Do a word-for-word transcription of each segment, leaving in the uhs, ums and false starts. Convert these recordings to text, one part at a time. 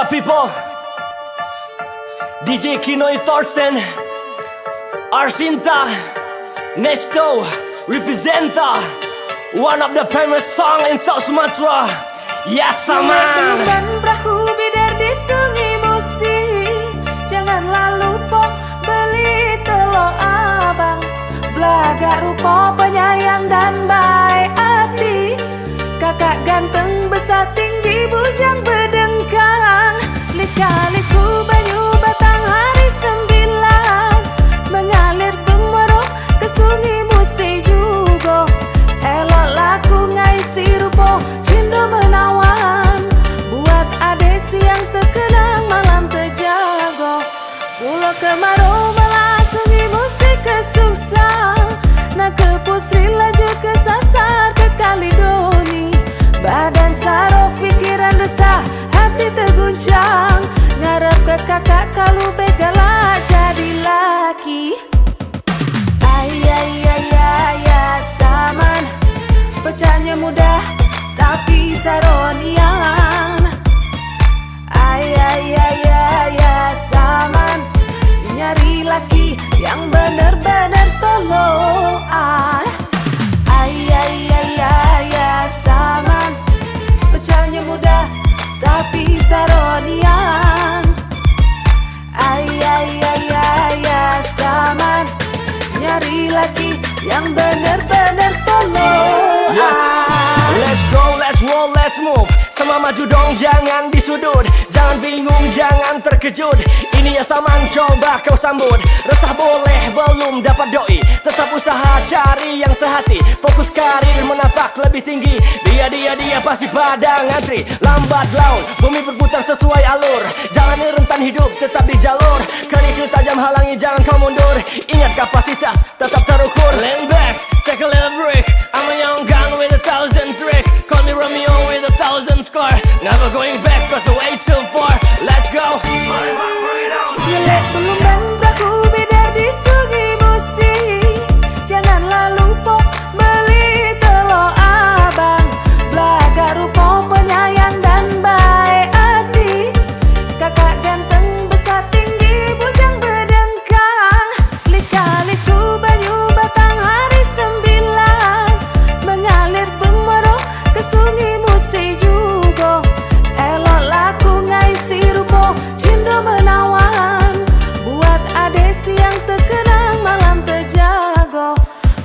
People, D J Kinoi Thorsten, Arsinta, Nesto, representa, one of the famous song in South Sumatra. Yes, man. Ban perahu bidar di Sungai Musi, jangan lalu pok beli telok abang. Belagak rupa penyayang dan baik hati. Kakak ganteng besar tinggi bujang bedengkang. Lika-liku banyu batang hari sembilan mengalir bemeruk ke Sungai Musi jugo. Eloklah ku ngaisi rupo cindo menawan buat ade siang tekenang malam tejago. Pulo kemaro melasungi musik kesuksang. Nangke pusri laju kesasar ke Kalidoni. Badan saro pikiran resah, hati teguncang. Ngarep ke kakak kalu begalak jadi laki. Ay, ay, ay, ay, ay, saman. Pecahnya mudah, tapi saro nian. Ay, ay, ay, ay, ay, saman. Nyari laki yang bener-bener stoloan. Ay, ay, ay, ay, ay, saman. Pecahnya mudah, tapi saro nian. Ay, ay, ay, ay, ay, saman. Nyari laki yang bener-bener stoloan. Yes. Let's go, let's roll, let's move. Sama maju dong, jangan di sudut. Jangan bingung, jangan terkejut. Ini ya saman, coba kau sambut. Resah boleh, belum dapat doi. Tetap usaha cari yang sehati. Fokus karir menapak lebih tinggi. Dia, dia, dia pasti pada ngantri. Lambat laun, bumi berputar sesuai alur. Jalani rentan hidup, tetap di jalur. Kerikil tajam halangi, jangan kau mundur. Ingat kapasitas, tetap terukur. Lean back, take a little break. I'm a young gun with a thousand trick. Call me Romeo with a thousand scar. Never going back 'cause the way too far. Let's go. Yelek belumban perahu bidar di Sungai Musi. Jangan lalu pok beli telok abang. Belagak rupo penyayang dan baik hati. Kakak ganteng besar tinggi bujang bedengkang. Lika-liku banyu batang hari sembilan mengalir bemeruk ke Sungai Musi jugo. Eloklah ku ngaisi rupo cindo menawan buat ade siang tekenang malam tejago.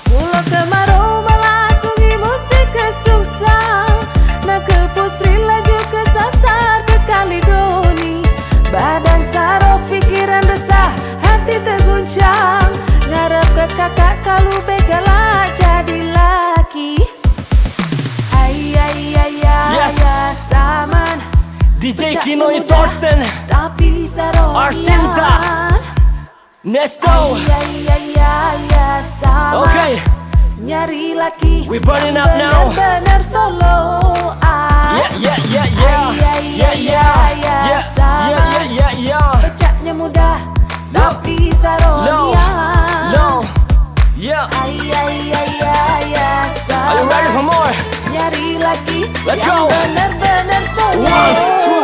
Pulo kemaro melasungi musik kesuksang. Nangke pusri laju kesasar ke Kalidoni. Badan saro pikiran resah, hati teguncang. Ngarep ke kakak kalu begalak jadi laki. Ay, ay, ay, ay, yes, ay, saman. D J Pecah Kino mudah, Thorsten. Tapi saro Arsinta. Nian. Nesto. Ay, ay, ay, ay, ay, saman. Okay. Nyari laki. We burning up now. Bener-bener stoloan. Yeah, yeah, yeah, yeah. Ay, ay, yeah, ay, yeah, ay, ay, yeah, saman. Yeah, yeah, yeah, yeah. Pecahnya mudah. Low. Tapi saro nian. Low. Yeah. Ay, ay, ay, ay, ay, saman. Are you ready for more? Nyari laki. Let's go. Yang bener-bener stoloan. One, two,